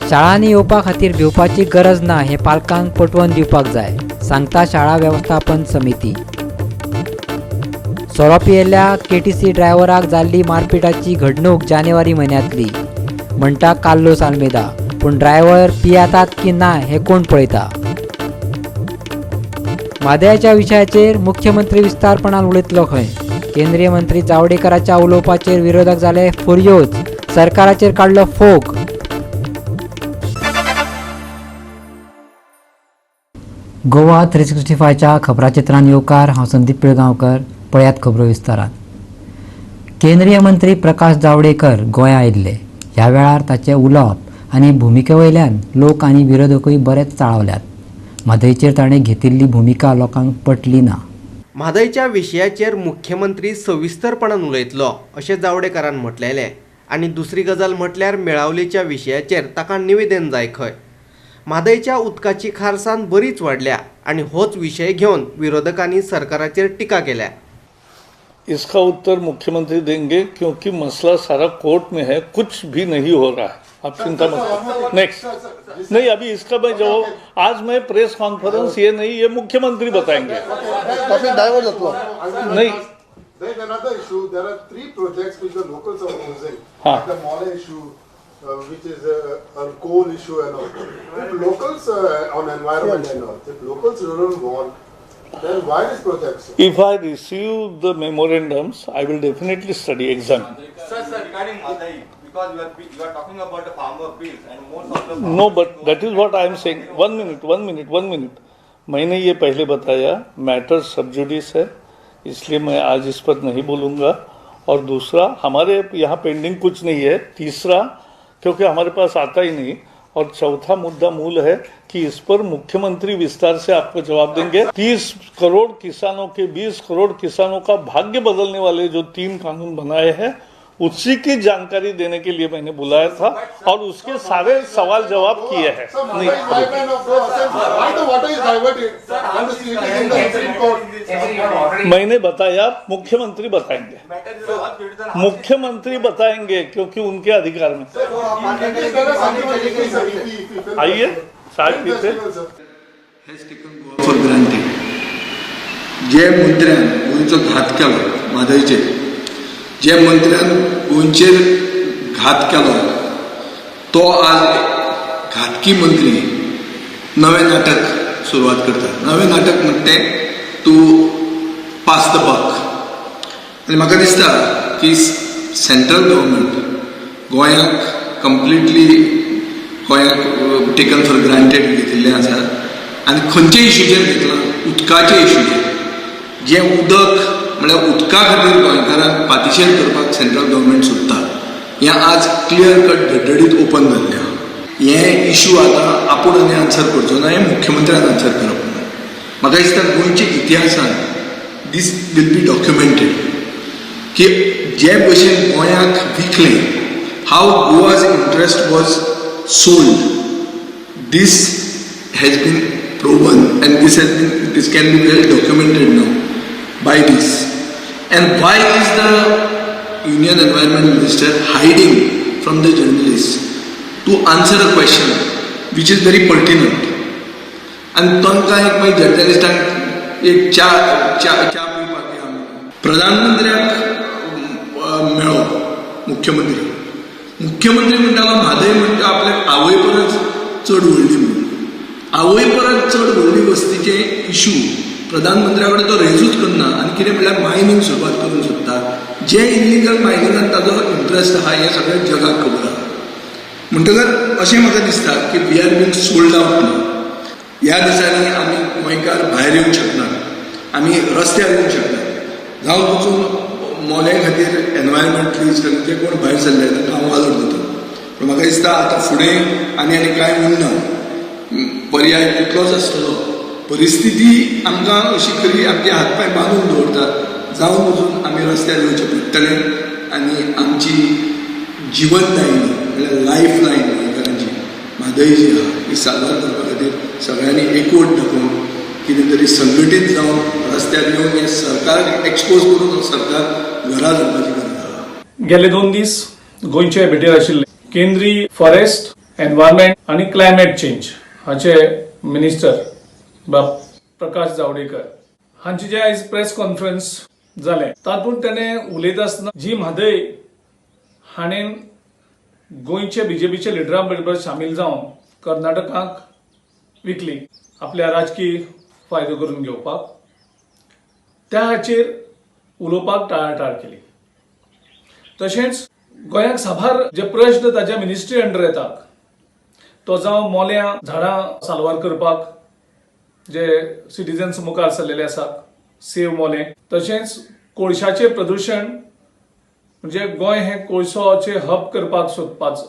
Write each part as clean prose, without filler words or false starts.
शाळांनी येवपा खातीर भिवपाची गरज ना हें पालकांक पटोवन दिवपाक जाय, सांगता शाळा वेवस्थापन समिती. सोरो पियेल्ल्या केटीसी ड्रायव्हराक जाल्ली मारपिटाची घडणूक जानेवारी म्हयन्यांतली, म्हणटा कार्लोस आल्मेदा. पूण ड्रायव्हर पियेतात की ना हें कोण पळयता? म्हादयाच्या विशयाचेर मुख्यमंत्री विस्तारपणान उलयतलो खंय. केंद्रीय मंत्री जावडेकराच्या उलोवपाचेर विरोधक जाले फुर्योज. सरकाराचेर काडलो फोग. गोवा 365च्या खबराचित्रान येवकार. हांव संदीप पिळगांवकर. पळयात खबरो विस्तारान. केंद्रीय मंत्री प्रकाश जावडेकर गोंया आयिल्ले. ह्या वेळार ताचें उलोवप आनी भुमिके वयल्यान लोक आनी विरोधकूय बरेच चाळवल्यात. म्हादयचेर ताणें घेतिल्ली भुमिका लोकांक पटली ना. म्हादयच्या विशयाचेर मुख्यमंत्री सविस्तरपणान उलयतलो अशें जावडेकरान म्हटलेलें आनी दुसरी गजाल म्हटल्यार मेळावलीच्या विशयाचेर ताका निवेदन जाय खंय. म्हादयच्या उदकाची खारसाण बरीच वाडल्या आनी होच विशय घेवन विरोधकांनी सरकाराचेर टिका केल्या. इसका उत्तर मुख्यमंत्री देंगे, क्योंकि मसला सारा कोर्ट में है, कुछ भी नहीं हो रहा है. आप चिंता मत करो. नेक्स्ट. नहीं, अभी इसका मैं जवाब आज मैं प्रेस कॉन्फ्रेंस ये नहीं, ये मुख्यमंत्री बताएंगे. टॉपिक डायवर्ट जातलो. नहीं. There is another issue. There are three projects which the locals are opposing. हाँ. The Mollem issue, which is a coal issue and all. If locals on environment and all, if locals don't want, then why these projects? If I receive the memorandums, I will definitely study, examine. Sir, regarding Mhadei, because you are talking about the farmer bills and most of the No, but that is what I am saying. One minute, one minute, one minute. मैंने ये पहले बताया, matter sub judice है, इसलिए मैं आज इस पर नहीं बोलूँगा. और दूसरा, हमारे यहाँ पेंडिंग कुछ नहीं है. तीसरा, क्योंकि हमारे पास आता ही नहीं. और चौथा मुद्दा मूल है कि इस पर मुख्यमंत्री विस्तार से आपको जवाब देंगे. 30 करोड़ किसानों के, 20 करोड़ किसानों का भाग्य बदलने वाले जो तीन कानून बनाए हैं, उसी की जानकारी देने के लिए मैंने बुलाया था और उसके सारे सवाल जवाब किए हैं. Sir, नहीं. Mhadei is lifeline of Goa. Sir, why the water is diverted when the state is in the Supreme Court? मैंने बताया, मुख्यमंत्री बताएंगे. मुख्यमंत्री बताएंगे, क्योंकि उनके अधिकार में. Please tell us something on it, sir, if आइए, चाय पीते. Festival, sir. Has taken Goa for granted. जे मंत्र्यान गोंयचो घात केलो म्हादयचेर, जे मंत्र्यान गोंयचेर घात केलो, तो आज घातकी मंत्री नवें नाटक सुरवात करता. नवें नाटक म्हणटा तें टू पास the बक. आनी म्हाका दिसता की सेंट्रल गव्हर्मेंट गोंयाक कंप्लिटली, गोंयाक टेकन फॉर ग्रांटेड घेतिल्लें आसा. आनी खंयच्या इशूचेर घेतलां? उदकाच्या इशूचेर. जें उदक म्हळ्यार उदका खातीर गोंयकारांक पातिशेर करपाक सेंट्रल गव्हर्मेंट सोदता, हें आज क्लियर कट धडधडीत ओपन जाल्लें आहा. हें इशू आतां आपूण आनी आन्सर करचो ना, हें मुख्यमंत्र्यान आन्सर करप ना. म्हाका दिसता गोंयच्या इतिहासान this will be documented की जे भशेन गोंयाक विकलें, how Goa's interest was sold, this has been proven and this can be well documented now by this. And why is the Union Environment Minister hiding from the journalists to answer a question which is very pertinent? आनी तांकां एक मागीर जर्नलिस्टांक एक च्या च्या च्या पिवपाक या म्हणून. प्रधानमंत्र्याक मेळ्ळो मुख्यमंत्री. मुख्यमंत्री म्हणटालो, म्हादय म्हणटा आपल्या आवय परस चड व्हडली म्हणून. आवय परस चड व्हडली वस्तीचे इशू प्रधानमंत्र्या कडेन तो रेजूच करना. आनी कितें म्हणल्यार मायनींग सुरवात करूंक सोदता. जे इल्लिगल मायनिंगान ताजो इंट्रस्ट आहा, हें सगळ्या जगाक खबर आहा. म्हणटकर अशें म्हाका दिसता की we are being sold out न्हू. ह्या दिसांनी आमी गोंयकार भायर येवंक शकनात, आमी रस्त्यार येवंक शकनात. जावं वचून मोले खातीर एनवायरमेंटलिस्ट जे कोण भायर सरले, तांकां हांव वालोर दिता. पूण म्हाका दिसता आतां फुडें आनी आनी कांय उरना, पर्याय तितलोच आसतलो. परिस्थिती आमकां अशी खरी आमचे हात पांय बांदून दवरतात. जावन वचून आमी रस्त्यार येवचें पडटलें आनी आमची जिवनदायिनी म्हणल्यार लायफ लायन गोंयकारांची म्हादय जी आहा, ती साल्वार करपा खातीर सगळ्यांनी एकवट दाखोवन, कितें तरी संघटीत जावन रस्त्यार येवन हें सरकाराक एक्सपोज करून सरकार घरा धाडपाची गरज आहा. गेले 2 दीस गोंयचे भेटेर आशिल्ले केंद्रीय फॉरेस्ट एनवायरमेंट आनी क्लायमेट चेंज हाचे मिनिस्टर बाब प्रकाश जावडेकर हांची जे आयज प्रेस कॉन्फरन्स जालें, तातूंत तेणें उलयता आसतना जी म्हादय हाणें गोंयचे बीजेपीच्या लिडरां बरोबर सामील जावन कर्नाटकाक विकली आपल्या राजकीय फायदो करून घेवपाक, त्या हाचेर उलोवपाक टाळाटाळ केली. तशेंच गोंयाक साबार जे प्रश्न ताच्या मिनिस्ट्री अंडर येतात, तो जावं मोल्यां झाडां साल्वार करपाक जे सिटीजन्स मुखार सरलेले आसात, सेव मोलें, तशेंच कोळशाचें प्रदुशण, म्हणजे गोंय हें कोळसोचें हब करपाक सोदपाचो.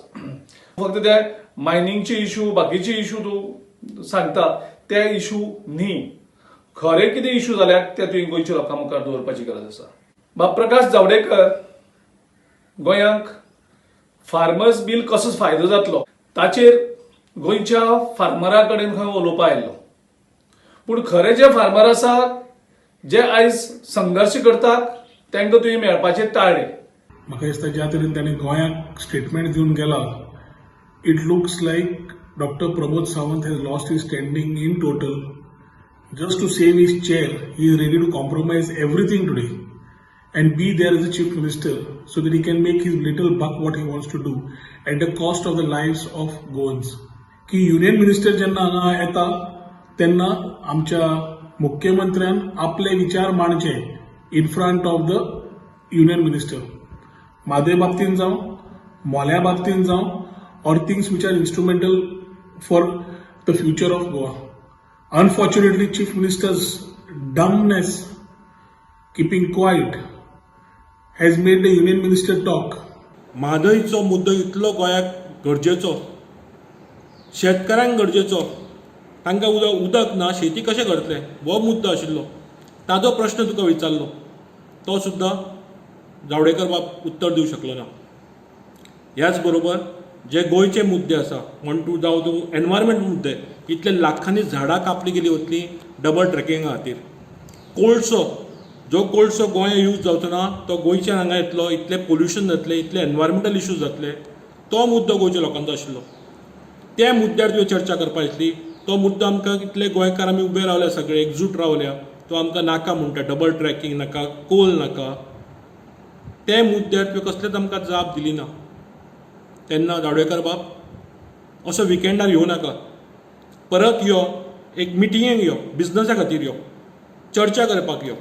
फक्त ते मायनिंगचे इशू, बाकीचे इशू तूं सांगता ते इशू न्ही. खरे कितें इशू जाल्यात ते तुवें गोंयच्या लोकां मुखार दवरपाची गरज आसा. बाब प्रकाश जावडेकर, गोंयांक फार्मर्स बील कसो फायदो जातलो ताचेर गोंयच्या फार्मरा कडेन खंय उलोवपा आयिल्लो, पूण खरे जे फार्मर आसात, जे आयज संघर्श करतात, तांकां तुवें मेळपाचें टाळ्ळें. म्हाका दिसता ज्या तरेन ताणें गोंयाक स्टेटमेंट दिवन गेला, it looks like Doctor Pramod Sawant has lost his standing in total. Just to save his chair, he is ready to compromise everything today and be there as a chief minister so that he can make his little buck, what he wants to do, at the cost of the lives of Goans. की union minister जेन्ना हांगा येता तेन्ना आमच्या मुख्यमंत्र्यान आपले विचार मांडचे in front of the union minister, Mhadei बाबतीन जावं, मोल्या बाबतीन जावं, or things which are instrumental for the future of Goa. Unfortunately, chief minister's dumbness, keeping quiet, has made the union minister talk. म्हादयचो मुद्दो इतलो गोंयाक गरजेचो, शेतकारांक गरजेचो, तांकां उदक उदक ना, शेती कशें करतले हो मुद्दो आशिल्लो. ताजो प्रश्न तुका विचारलो, तो सुद्दां जावडेकर बाब उत्तर दिवंक शकलो ना. ह्याच बरोबर जे गोंयचे मुद्दे आसा म्हण तूं जावं तूं एनवायरमेंट मुद्दे, इतले लाखांनी झाडां कापली गेली वतली डबल ट्रेकिंगा खातीर. कोळसो, जो कोळसो गोंया यूज जावचो ना तो गोंयच्यान हांगा येतलो, इतलें पोल्युशन जातलें, इतले एनवायरमेंटल इश्यूज जातले. तो मुद्दो गोंयच्या लोकांचो आशिल्लो, त्या मुद्द्यार तुवें चर्चा करपा आसली. तो मुद्दो आमकां, इतले गोंयकार आमी उबे रावल्या, सगळे एकजूट रावल्या, तो आमकां नाका म्हणटा, डबल ट्रॅकिंग नाका, कोल नाका. ते मुद्द्यार तुवें कसलेच आमकां जाप दिली ना. तेन्ना जावडेकर बाब, असो विकेंडार येवं नाका, परत यो, एक मिटिंगेक यो, बिजनसा खातीर यो, चर्चा करपाक यो.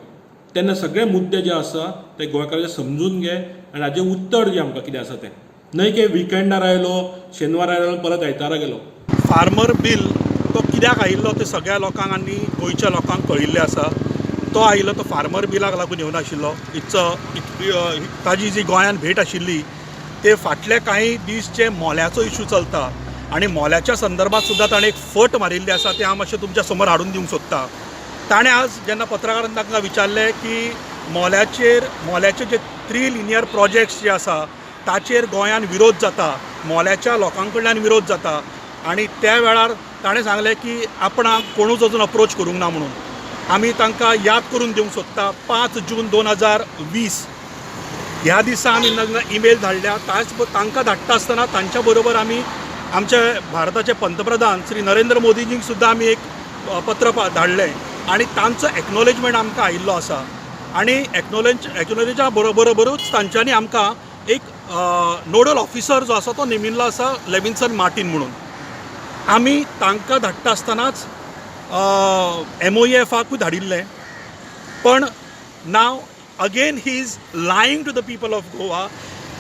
तेन्ना सगळे मुद्दे जे आसा ते गोंयकाराचे समजून घे आनी हाजें उत्तर दी आमकां कितें आसा तें. न्हय की विकेंडार आयलो, शेनवार आयलो, परत आयतारा गेलो. फार्मर बील तो कित्याक आयिल्लो तें सगळ्या लोकांक आनी गोंयच्या लोकांक कळिल्लें आसा. तो आयिल्लो तो फार्मर बिलाक लागून येवनाशिल्लो. It's ताजी जी गोंयान भेट आशिल्ली ते फाटले कांय दीस जे मोल्याचो इशू चलता आनी मोल्याच्या संदर्भात सुद्दां ताणें एक फट मारिल्ली आसा, तें हांव मातशें तुमच्या समोर हाडून दिवंक सोदतां. ताणें आज जेन्ना पत्रकारान तांकां विचारलें की मोल्याचेर, मोल्याचे जे थ्री लिनियर प्रोजेक्ट्स जे आसा ताचेर गोंयान विरोध जाता, मोल्याच्या लोकां कडल्यान विरोध जाता, आनी त्या वेळार ताणें सांगलें की आपणाक कोणूच अजून अप्रोच करूंक ना म्हणून. आमी तांकां याद करून दिवंक सोदता, 5 जून 2020 ह्या दिसा आमी इमेल धाडल्या. ताच तांकां धाडटा आसतना तांच्या बरोबर आमी आमचे भारताचे पंतप्रधान श्री नरेंद्र मोदीजींक सुद्दां आमी एक पत्र धाडलें आनी तांचो एक्नॉलेजमेंट आमकां आयिल्लो आसा. आनी एक्नॉलेजा बरोबरूच तांच्यांनी आमकां एक नोडल ऑफिसर जो आसा तो नेमिल्लो आसा, लेविन्सन मार्टीन म्हणून. आमी तांकां धाडटा आसतनाच एमओएफाकूय धाडिल्लें. पण now again he is lying to the people of Goa,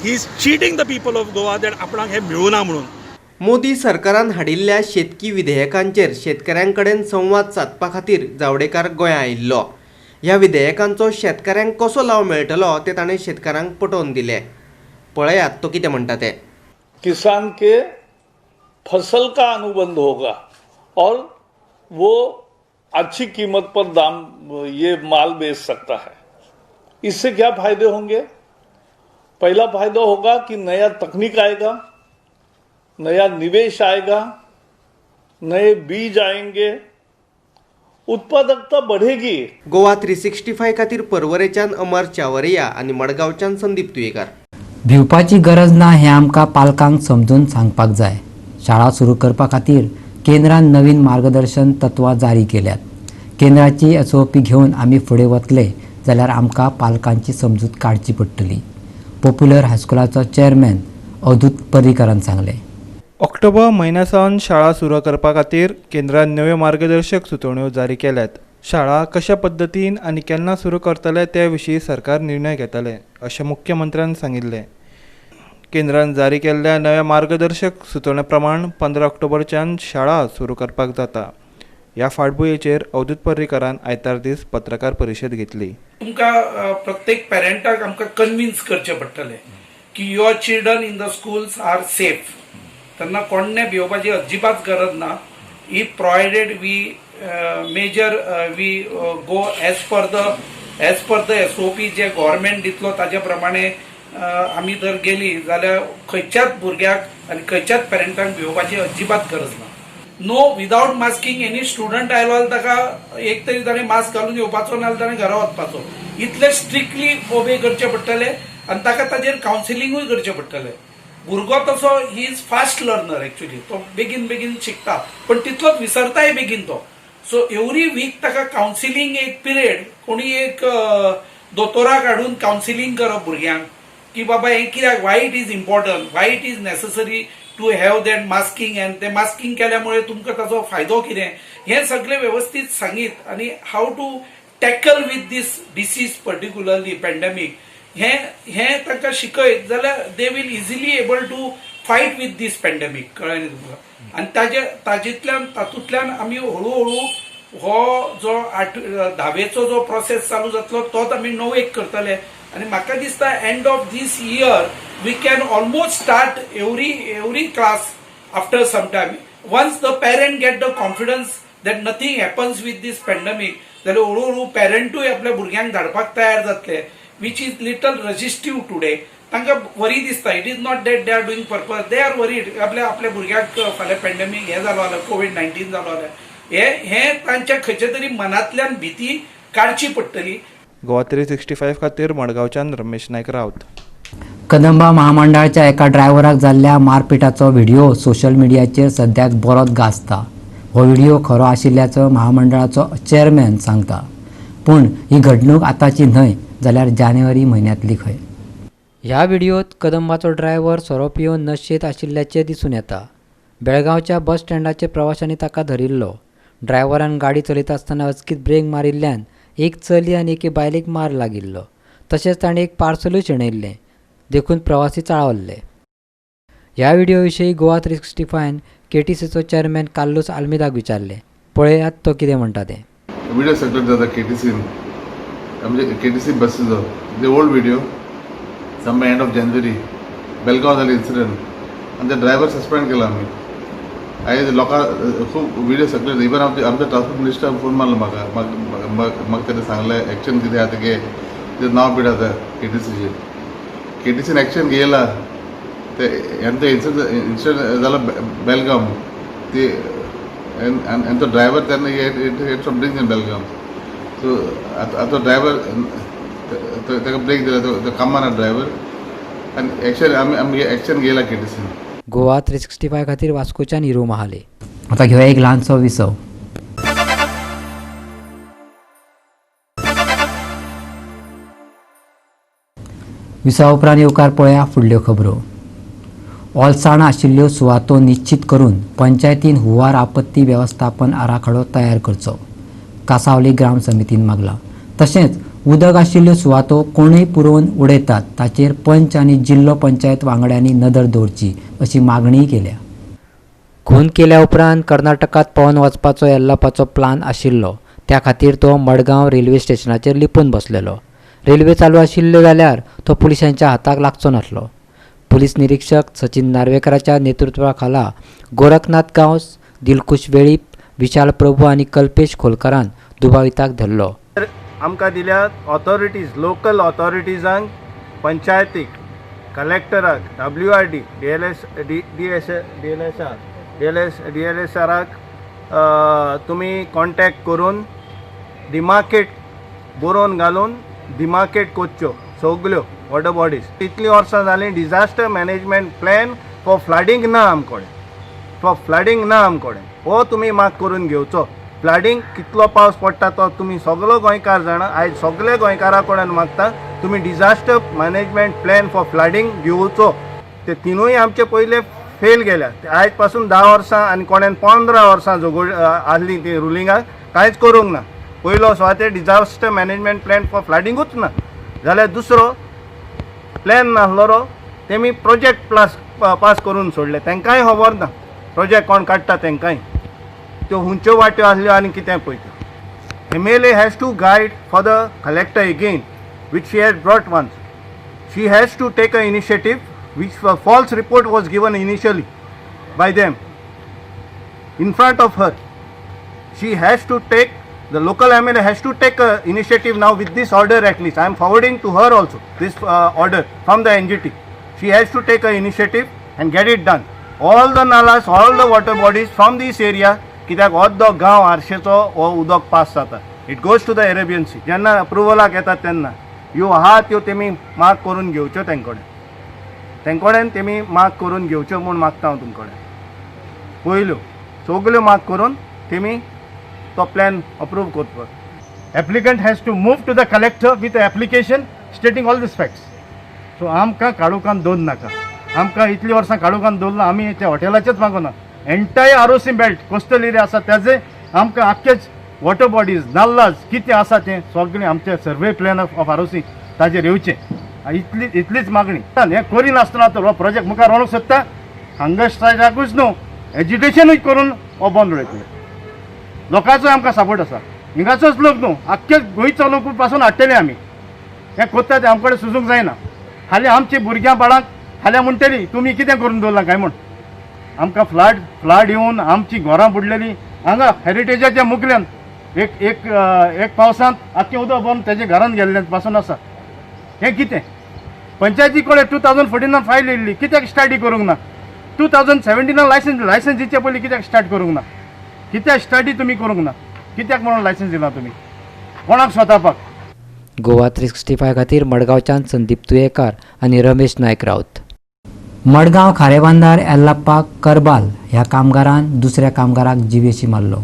he is cheating the people of Goa that आपणाक हें मेळुना म्हणून. मोदी सरकारान हाडिल्ल्या शेतकी विधेयकांचेर शेतकऱ्यां कडेन संवाद सादपा खातीर जावडेकर गोंया आयिल्लो. ह्या विधेयकांचो शेतकऱ्यांक कसो लाव मेळटलो तें ताणें शेतकारांक पटोवन दिलें. पळयात तो कितें म्हणटा तें. किसान के फसल का अनुबंध होगा और वो अच्छी कीमत पर दाम ये माल बेच सकता है. इससे क्या फायदे होंगे? पहला फायदा होगा कि नया तकनीक आएगा, नया निवेश आएगा, नए बीज आएंगे, उत्पादकता बढ़ेगी. गोवा 365 खातीर पर्वरेच्यान अमर चावरिया आनी मडगांवच्यान संदीप तुयेकर. भिवपाची गरज ना हें आमकां पालकांक समजून सांगपाक जाय. शाळा सुरू करपा खातीर केंद्रान नवीन मार्गदर्शन तत्वां जारी केल्यात. केंद्राची एसओपी घेवन आमी फुडें वतले जाल्यार आमकां पालकांची समजूत काडची पडटली, पॉप्युलर हायस्कुलाचो चेअरमॅन अवधूत पर्रीकरान सांगलें. ऑक्टोबर म्हयन्या सावन शाळा सुरू करपा खातीर केंद्रान नव्यो मार्गदर्शक सुचोवण्यो जारी केल्यात. शाळा कशा पद्दतीन आनी केन्ना सुरू करतले ते विशीं सरकार निर्णय घेतले अशें मुख्यमंत्र्यान सांगिल्लें. केंद्रान जारी केल्ल्या नव्या मार्गदर्शक सुचोवण्या प्रमाण 15 ऑक्टोबरच्यान शाळा सुरू करपाक जाता. ह्या फाटभुंयेचेर अवधूत पर्रीकरान आयतार दीस पत्रकार परिशद घेतली. तुमकां प्रत्येक पेरंटाक आमकां कन्विन्स करचें पडटलें की your children in the schools are safe. त्यांना कोण्णे भिवपाची अजिबात गरज ना. If provided we measure we go as per the SOP J government दितलो ताजे प्रमाणे आमी जर गेली जाल्यार खंयच्याच भुरग्याक आनी खंयच्याच पेरंटाक भिवपाची अजिबात गरज ना. No without masking any student आयलो जाल्यार ताका एक तरी ताणें मास्क घालून येवपाचो, नाजाल्यार ताणें घरा वचपाचो. इतले स्ट्रिक्टली ओबे करचें पडटलें आनी ताका ताजेर कावन्सिलिंगूय करचें पडटलें. भुरगो तसो he is fast learner actually, तो बेगीन बेगीन शिकता पण तितलोच विसरताय बेगीन तो. सो एवरी वीक ताका कावन्सिलींग एक पिरियड कोणी एक दोतोराक हाडून कावन्सिलींग करप भुरग्यांक की बाबा हें कित्याक, why it is important, why it is necessary to have that masking and ते मास्किंग केल्यामुळे तुमकां ताचो फायदो कितें हें सगळें वेवस्थीत सांगीत आनी how to tackle with this disease particularly pandemic हें हें तांकां शिकयत जाल्यार they will easily able to fight with this pandemic. कळ्ळें न्ही तुमकां? आनी ताजे ताजेंतल्यान तातूंतल्यान आमी हळू हळू हो जो आठ धावेचो जो प्रोसेस चालू जातलो तोच आमी णवेक करतले. आनी म्हाका दिसता end of this year we can almost start every class after some time. Once the parent get the confidence that nothing happens with this pandemic जाल्यार हळू हळू पेरंटूय आपल्या भुरग्यांक धाडपाक तयार जातले, which is little resistive today. तांकां वरी दिसता. It is not that they are doing purpose, they are worried आपल्या आपल्या भुरग्याक फाल्यां पॅन्डेमीक हें जालो जाल्यार, कोवीड 19 जालो जाल्यार हे हें तांच्या खंयच्या तरी मनांतल्यान भिती काडची पडटली. गोवा 365 खातीर मडगांवच्यान रमेश नायक रावत. कदंबा महामंडळाच्या एका ड्रायव्हराक जाल्ल्या मारपिटाचो व्हिडिओ सोशल मिडियाचेर सद्याक बरोच गाजता. हो व्हिडिओ खरो आशिल्ल्याचो महामंडळाचो चेअरमॅन सांगता, पूण ही घडणूक आतांची न्हय जाल्यार जानेवारी म्हयन्यांतली खंय. ह्या व्हिडियोत कदंबाचो ड्रायव्हर सोरो पिवन नशेंत आशिल्ल्याचें दिसून येता. बेळगांवच्या बस स्टँडाचेर प्रवाशांनी ताका धरिल्लो. ड्रायव्हरान गाडी चलयता आसतना अचकीत ब्रेक मारिल्ल्यान एक चली आनी एके बायलेक मार लागिल्लो. तशेंच ताणें एक पार्सलूय शेणयल्लें, देखून प्रवासी चाळवल्ले. ह्या व्हिडिओ विशीं गोवा 365 केटीसीचो चेअरमॅन कार्लूस आल्मेदाक विचारलें. पळयात तो कितें म्हणटा तें. व्हिडिओ सर्क्युलेट जाता केटीसीन, म्हणजे केटीसी बसीचो, the old video, some end of January Belgaum जाले इन्सिडंट आनी ते ड्रायव्हर सस्पेंड केला आमी. आयज लोकां खूब व्हिडिओ सर्क्युलेट. इवन आमचे आमच्या ट्रान्सपोर्ट मिनिस्टरान फोन मारलो म्हाका, म्हाका तेणें सांगलें एक्शन कितें आहा तें घे, तेजें नांव बीड आसा केटीसीचेर. केटीसीन एक्शन घेयला. ते आनी इन्सिडंट जालो बेलगांव ते आनी तो ड्रायव्हर तेन्ना had some drink in Belgaum. So आतां तो ड्रायव्हर ताका ब्रेक दिला, तो कामार ड्रायव्हर आनी एक्शन आमी आमी एक्शन घेयला केटीसीन. गोवा 365 खातीर वास्कोच्यान हिरो महाले. आतां घेवया एक ल्हानसो विसव. विसवा उपरांत येवकार पळया फुडल्यो खबरो. ओलसाण आशिल्ल्यो सुवातो निश्चीत करून पंचायतीन हुंवार आपत्ती वेवस्थापन आराखडो तयार करचो, कासावली ग्राम समितीन मागलां. तशेंच उदक आशिल्ल्यो सुवातो कोणूय पुरोवन उडयतात ताचेर पंच आनी जिल्लो पंचायत वांगड्यांनी नदर दवरची अशी मागणीय केल्या. खून केल्या उपरांत कर्नाटकांत पळोवन वचपाचो येल्लापाचो प्लान आशिल्लो. त्या खातीर तो मडगांव रेल्वे स्टेशनाचेर लिपून बसलेलो. रेल्वे चालू आशिल्ल्यो जाल्यार तो पुलिसांच्या हाताक लागचो नासलो. पुलीस निरीक्षक सचिन नार्वेकराच्या नेतृत्वाखाला गोरखनाथ गांवस, दिलकुश वेळीप, विशाल प्रभू आनी कल्पेश खोलकरान दुबाविताक धरलो. आमकां दिल्यात ऑथॉरिटीज, लोकल ऑथॉरिटीजांक, पंचायतीक, कलेक्टराक, W R D, D L S D D S D L S R D L S D L S आराक तुमी कॉन्टेक्ट करून डिमार्केट बरोवन घालून डिमार्केट करच्यो सगल्यो वॉटर बॉडीज. इतलीं वर्सां जालीं disaster management plan for flooding ना आमकोडे. फॉर फ्लडींग ना आमचे कडेन. हो तुमी मार्क करून घेवचो. फ्लडींग कितलो पावस पडटा तो तुमी सगलो गोंयकार जाणा. आयज सगळे गोंयकारा कडेन मागता तुमी disaster management plan for flooding घेवचो. ते तिनूय आमचे पयले फेल गेल्या. आयज पासून 10 वर्सां आनी कोणेन 15 वर्सां झगड आसली ती रुलिंगाक, कांयच करूंक ना. पयलो सुवातेर डिझास्टर मॅनेजमेंट प्लॅन फॉर फ्लडिंगूच ना जाल्यार दुसरो प्लॅन नासलो तेमी प्रोजेक्ट प्लास पास करून सोडले. तांकांय खबर ना प्रोजेक्ट कोण काडटा, तांकांय त्यो हुंच्यो वाट्यो आसल्यो आनी कितें पळय त्यो. MLA has to guide for the collector again, which she has brought once. She has to take a initiative, which a false report was given initially by them in front of her. She has to take, the local MLA has to take a initiative now with this order at least. I am forwarding to her also this order from the NGT. She has to take a initiative and get it done. All the nalas, all the water bodies from this area, कित्याक अर्दो गांव आरशेचो हो उदक pass जाता. It goes to the Arabian Sea. जेन्ना अप्रुवलाक येता तेन्ना ह्यो आहा त्यो तेमी मार्क करून घेवच्यो तेंकडेन, तेंकडेन तेमी मार्क करून घेवच्यो म्हूण मागता हांव तुमकडेन. पयल्यो सगल्यो मार्क करून तेमी तो प्लॅन अप्रूव करपाक. Applicant has to move to the collector with application stating all these facts. So आमकां काळोखान दवर नाका. आमकां इतलीं वर्सां काळोखान दवरला, आमी त्या हॉटेलाचेच मागूना. Entire ROC belt coastal area आसा तेजे आमकां आख्खेच वॉटर बॉडीज, नाल्लाज कितें आसा तें सगळें आमचें सर्वे प्लॅन ऑफ आरओसी ताजेर येवचें. इतली इतलीच मागणी. हें करिनासतना तर हो प्रोजेक्ट मुखार व्हरूंक सोदता. हंगर स्ट्रायकाकूच न्हू, एज्युकेशनूय करून हो बंद उडयतले. लोकांचो आमकां सपोर्ट आसा. हिंगाचोच लोक न्हू, आख्खे गोंयचो लोक पासून हाडटले आमी. हें करता तें आमचे कडेन सुजूंक जायना. फाल्यां आमची भुरग्यां बाळांक फाल्यां म्हणटली तुमी कितें करून दवरलां काय म्हूण. आमकां फ्लड येवन आमची घरां बुडलेली हांगा हेरिटेजाच्या मुखल्यान एक एक एक पावसांत आख्खें उदक भरून तेजे घरान गेल्लें पासून आसा. हें कितें पंचायती कडेन 2014 फायल येयल्ली, कित्याक स्टडी करूंक ना? 2017 लायसन्स दिवचे पयलीं कित्याक स्टार्ट करूंक ना? कित्याक स्टडी तुमी करूंक ना? कित्याक म्हणून लायसन्स दिलां तुमी कोणाक स्वतापाक? गोवा 365 खातीर मडगांवच्यान संदीप तुयेकार आनी रमेश नायक राऊत. मडगांव खारेबांदार एल्लाप्पा करबाल ह्या कामगारान दुसऱ्या कामगाराक जिवेशी मारलो.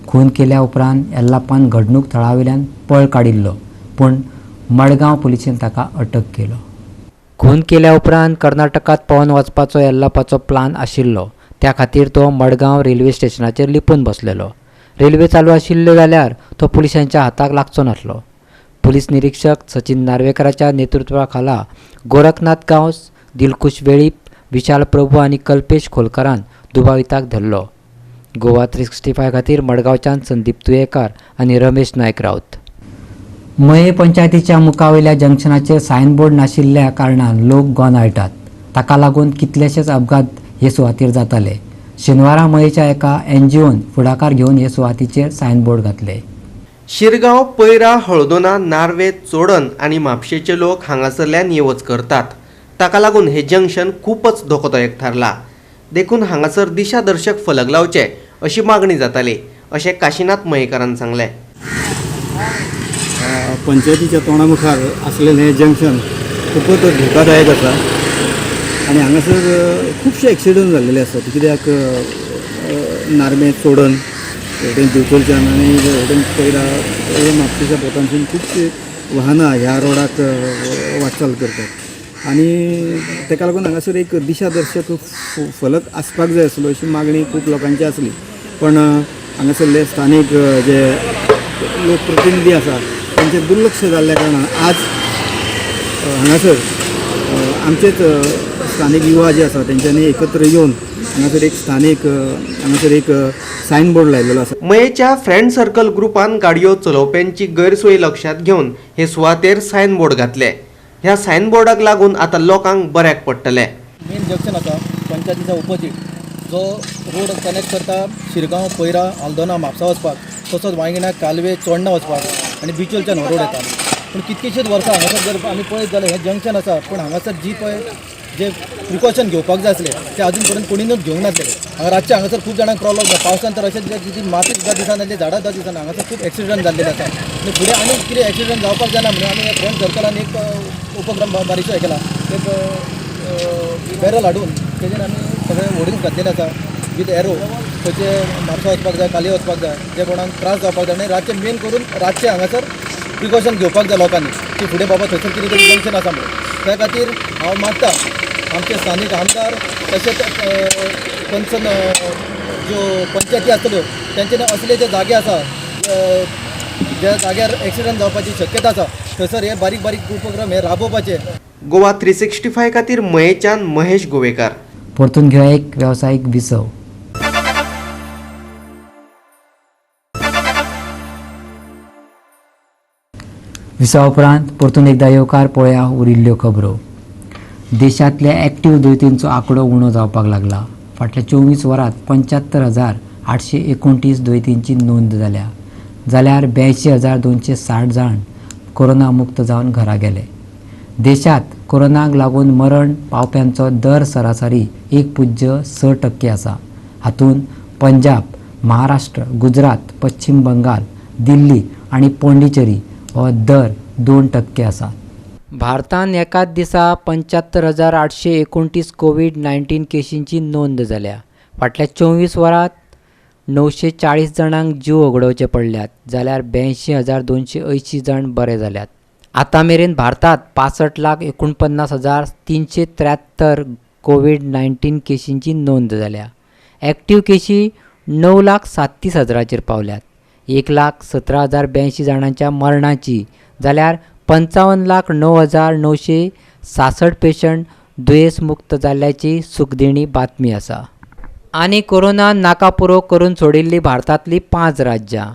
खून केल्या उपरांत एल्लाप्पान घडणूक थळावेल्यान पळ काडिल्लो, पूण मडगांव पुलिशेन ताका अटक केलो. खून केल्या उपरांत कर्नाटकांत पळोवन वचपाचो एल्लाप्पाचो प्लान आशिल्लो. त्या खातीर तो मडगांव रेल्वे स्टेशनाचेर लिपून बसलेलो. रेल्वे चालू आशिल्ल्यो जाल्यार तो पुलिसांच्या हाताक लागचो नासलो. पुलीस निरीक्षक सचिन नार्वेकराच्या नेतृत्वा खाला गोरखनाथ गांवस, दिलकुश वेळीप, विशाल प्रभू आनी कल्पेश खोलकरान दुबाविताक धरलो. गोवा 365 खातीर मडगांवच्यान संदीप तुयेकार आनी रमेश नायक राऊत. मये पंचायतीच्या मुखावयल्या जंक्शनाचेर सायनबोर्ड नाशिल्ल्या कारणान लोक गोंदळटात. ताका लागून कितलेशेच अपघात हे सुवातेर जाताले. शेनवारा मयेच्या एका एनजीओन फुडाकार घेवन हे सुवातीचेर सायनबोर्ड घातले. शिरगांव, पैरा, हळदोना, नार्वे, चोडण आनी म्हापशेचे लोक हांगासरल्यान ये वच करतात. ताका लागून हे जंक्शन खूपच धोकोदायक थारला. देखून हांगासर दिशादर्शक फलक लावचे अशी मागणी जाताली अशें काशीनाथ मयेकारान सांगलें. पंचायतीच्या तोंडा मुखार आसलेलें हें जंक्शन खूपच धोकादायक आसा आनी हांगासर खुबशे एक्सिडंट जाल्लेले आसात. कित्याक नार्मे, चोडण हेवटेन दिवचलच्यान आनी हेवटेन पैरा म्हापशेच्या पोतांसून खुबशीं वाहनां ह्या रोडाक वाटचाल करतात आनी ताका लागून हांगासर एक दिशादर्शक फलक आसपाक जाय आसलो अशी मागणी खूब लोकांची आसली. पण हांगासरले स्थानीक जे लोकप्रतिनिधी आसा तांचें दुर्लक्ष जाल्ल्या कारणान आज हांगासर आमचेच स्थानीक युवा जे आसा तेंच्यांनी एकत्र येवन हांगासर एक स्थानीक हांगासर एक सायन बोर्ड लायलेलो आसा. मयेच्या फ्रेंड सर्कल ग्रुपान गाडयो चलोवप्यांची गैरसोय लक्षात घेवन हे सुवातेर सायन बोर्ड घातले. ह्या सायन बोर्डाक लागून आतां लोकांक बऱ्याक पडटलें. मेन जंक्शन आसा पंचायतीच्या ओपोजीट जो रोड कनेक्ट करता शिरगांव, पैरा, आल्दोना, म्हापसा वचपाक, तसोच वांयगिणा, कालवे, चोडणा वचपाक आनी बिचोलच्यान हो रोड येता. पूण कितकीशींच वर्सां हांगासर जर आमी पळयत जाल्यार हें जंक्शन आसा, पूण हांगासर जी पळय जे प्रिकॉशन घेवपाक जाय आसले ते अजून पर्यंत कोणीनूच घेवंक नासले. हांगा रातचे हांगासर खूब जाणांक प्रॉब्लम जाता. पावसान तर अशें जी माती सुद्दां दिसना, झाडां सुद्दां दिसना. हांगासर खूब एक्सिडंट जाल्लेले आसा आनी फुडें आनी कितें एक्सिडंट जावपाक जायना म्हणून आमी फ्रेंड सर्कलान एक उपक्रम बारीकसो हें केला. एक बॅरल हाडून तेजेर आमी सगळे होर्डिंग्स घातलेले आसा. विथ एरो खंयचे म्हापसा वचपाक जाय, कालये वचपाक जाय, जे कोणाक त्रास जावपाक जाय. आनी रातचे मेन करून रातचे हांगासर प्रिकॉशन घेवपाक जाय लोकांनी की फुडें बाबा थंयसर कितें तरी जंक्शन आसा म्हणून. त्या खातीर हांव मागता आमचे स्थानीक आमदार तशेंच कन्सर्न ज्यो पंचायती आसतल्यो तेंच्यानी असले जे जागे आसा ज्या जाग्यार एक्सिडंट जावपाची शक्यता आसा थंयसर हे बारीक बारीक उपक्रम हे राबोवपाचे. गोवा 365 खातीर मयेच्यान महेश गोवेकार. परतून घेवया एक वेवसायीक विसव. विसवा उपरांत परतून एकदा येवकार पळया उरिल्ल्यो खबरो. देशांतल्या एक्टिव्ह दुयेंतींचो आंकडो उणो जावपाक लागला. फाटल्या 24 वरांत 75,829 दुयेंतींची नोंद जाल्या, जाल्यार 82,260 जाण कोरोना मुक्त जावन घरा गेले. देशांत कोरोनाक लागून मरण पावप्यांचो दर सरासरी 1.6% आसा. हातूंत पंजाब, महाराष्ट्र, गुजरात, पश्चिम बंगाल, दिल्ली आनी पॉंडिचेरी हो दर 2% आसा. भारतान एकाच दिसा 75,829 कोवीड-19 केशींची नोंद जाल्या. फाटल्या 24 वरांत 940 जाणांक जीव वगडावचे पडल्यात, जाल्यार 82,280 जाण बरे जाल्यात. आतां मेरेन भारतांत 65,49,373 कोवीड-19 केशींची नोंद जाल्या. एक्टिव्ह केशी 9,37,000 पावल्यात. 1,17,082 जाणांच्या मरणाची, जाल्यार 55,09,966 पेशंट दुयेंस मुक्त जाल्ल्याची सुखदिणी बातमी आसा. आनी कोरोनान नाकापुरो करून सोडिल्ली भारतांतली 5 राज्यां.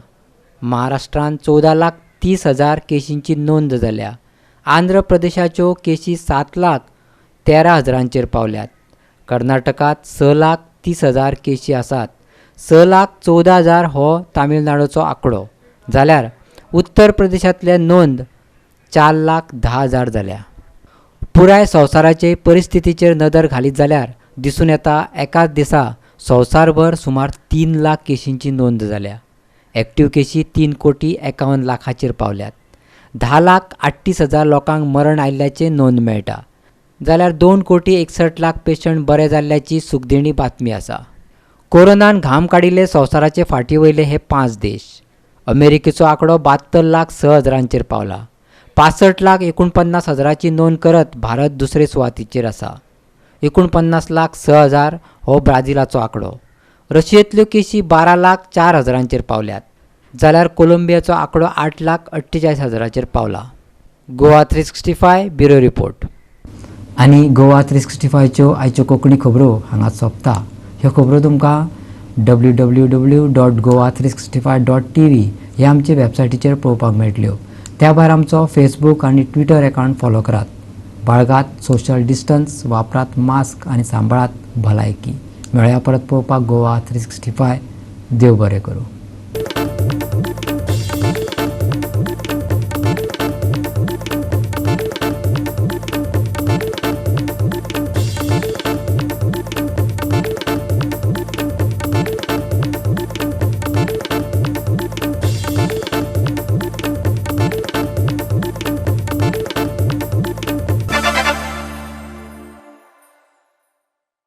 महाराष्ट्रान 14,30,000 केशींची नोंद जाल्या. आंध्र प्रदेशाच्यो केशी 7,13,000 पावल्यात. कर्नाटकांत 6,30,000 केशी आसात. 6,14,000 हो तामिळनाडूचो आंकडो, जाल्यार उत्तर प्रदेशांतले नोंद 4,10,000 जाल्या. पुराय संवसाराचे परिस्थितीचेर नदर घालीत जाल्यार दिसून येता एकाच दिसा संवसारभर सुमार 3 लाख केशींची नोंद जाल्या. एक्टिव्ह केशी 3,51,00,000 पावल्यात. 10,38,000 लोकांक मरण आयिल्ल्याचें नोंद मेळटा, जाल्यार 2,61,00,000 पेशंट बरे जाल्ल्याची सुखदिणी बातमी आसा. कोरोनान घाम काडिल्ले संवसाराचे फाटी वयले हे 5 देश. अमेरिकेचो आंकडो 72,06,000 पावला. 65,49,000 नोंद करत भारत दुसरे सुवातेचेर आसा. 49,06,000 हो ब्राझिलाचो आंकडो. रशियेंतल्यो केशी 12,04,000 पावल्यात, जाल्यार कोलंबियाचो आंकडो 8,48,000 पावला. Goa 365 bureau report. आनी गोवा 365च्यो आयच्यो कोंकणी खबरो हांगा सोंपता. ह्यो खबरो तुमकां www.goa365.tv ह्या आमचे वेबसायटीचेर पळोवपाक मेळटल्यो. त्या भायर आमचो फेसबूक आनी ट्विटर अकावंट फॉलो करात. बाळगात सोशल डिस्टन्स, वापरात मास्क आनी सांबाळात भलायकी. मेळया परत पळोवपाक गोवा 365. देव बरें करूं.